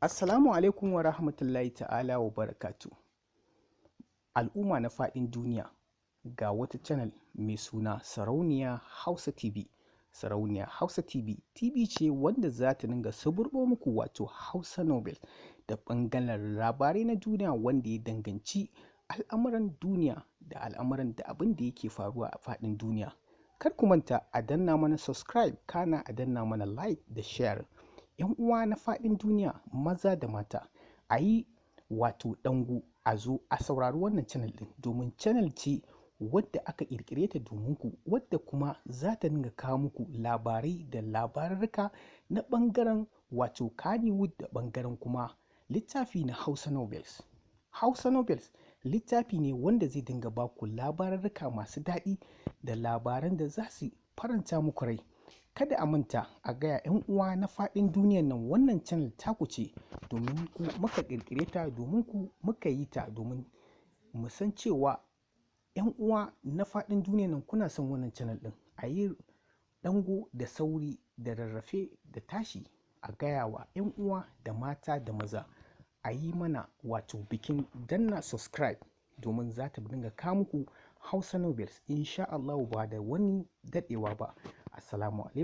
Assalamu alaikum wa rahmatullahi ta'ala wa barakatu. Al'umma na faɗin duniya, ga wata channel mai suna Sarauniya Hausa TV. Sarauniya Hausa TV, TV ce wanda za ta dinga suburbo muku wato Hausa Nobel da ɓangaren labarai na duniya wanda ya danganci al'amuran duniya da al'amuran da abin da yake faruwa a faɗin duniya. Kar ku manta a danna mana subscribe, kana a danna mana like da share. 'Yan uwa na faɗin duniya, maza da mata, a yi wato ɗangu a zo a saurari wannan channel ɗin, domin channel ce wadda aka ƙirƙire ta domin ku, wadda kuma za ta dinga kawo muku labarai da labarurruka na ɓangaren wato Kannywood da ɓangaren kuma littafi na Hausa Novels. Hausa Novels littafi ne wanda zai dinga ba ku labarurruka masu daɗi da labaran da za su faranta muku rai. Kada a manta a gaya 'yan uwa na faɗin duniyan nan, wannan channel taku ce, domin ku muka ƙirƙire ta, domin ku muka yi ta, domin mu san cewa 'yan uwa na faɗin duniyan nan kuna son wannan channel ɗin. A yi ɗango da sauri da rarrafe da tashi a gaya wa 'yan uwa da mata da maza a yi mana wato bikin danna subscribe, domin za ta dinga kawo muku Hausa Novels insha Allahu ba da wani daɗewa ba. Assalamu alaikum.